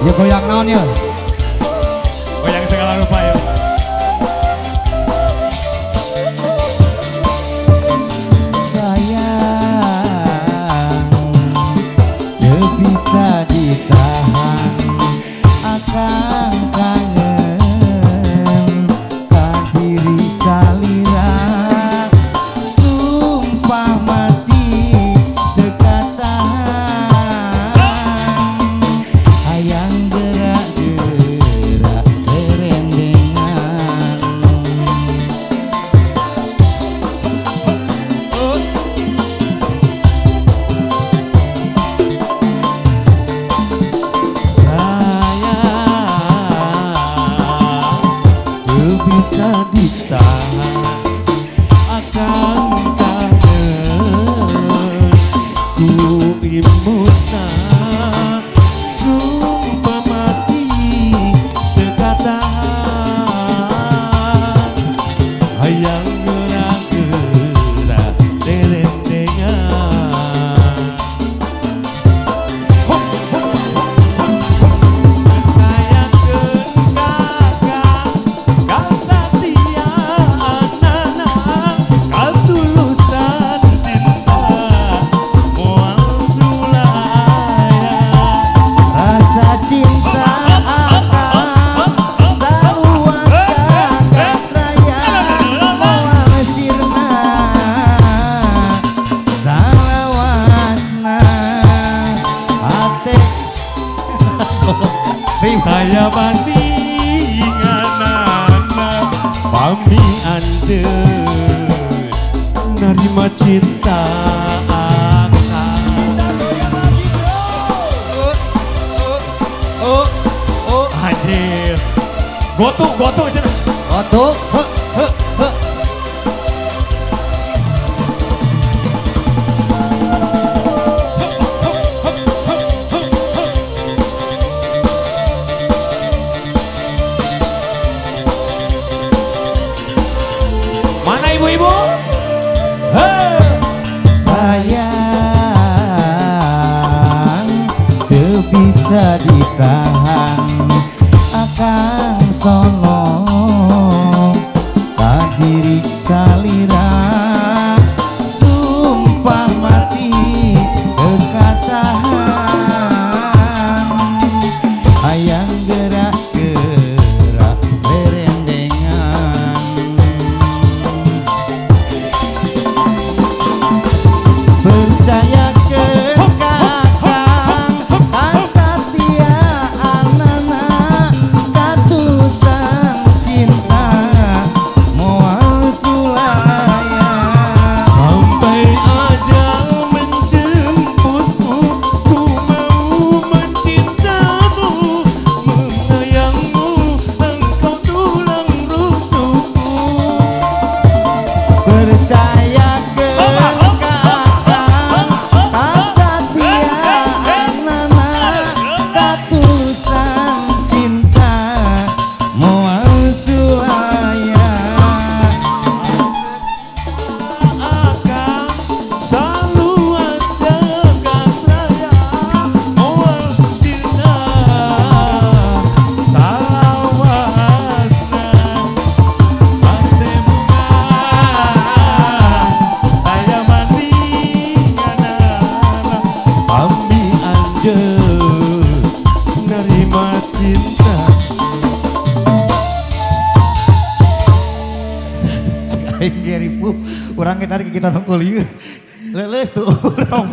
Ya goyang naon ya? Goyang segala rupa ya. Sayang, teu bisa ditahan, akang kangen ka diri salira, sumpah mati teu katahan, hayang gerak-gerak rerendengan. Sayang, teu bisa ditahan, akang kangen ku imutna, sumpah mati teu katahan, hayang gerak-gerak rerendengan. Percayakeun kakak, kasatiaanana, katulusan cinta, moal sulaya. Rasa cinta akang saluas jagat raya, moal sirna salawasna hate. Taya bandinganana, pami anjeun narima cinta akang. Oh, oh, Anjir. Gotu, gotu cenah. Gotu, he, he, he. Mana ibu-ibu? Hei. Sayang, teu bisa ditahan, akang sono ka diri salira, sumpah mati teu katahan, hayang gerak-gerak rerendengan. Percayakeun kakang, kasatiaanana, katulusan cinta, moal sulaya. Sampai ajal menjemputku, ku mau mencintamu, menyayangimu, engkau tulang rusukku. Percayakeun kakang, kasatiaanana, katulusan cinta, moal sulaya. Akang saluas jagat raya, moal sirna salawasna. Hate bunga taya bandinganana, pami anjeun narima cinta. Aing ge ripuh, urang ge tarik kita nongkol ieu. Leuleus tuh urang.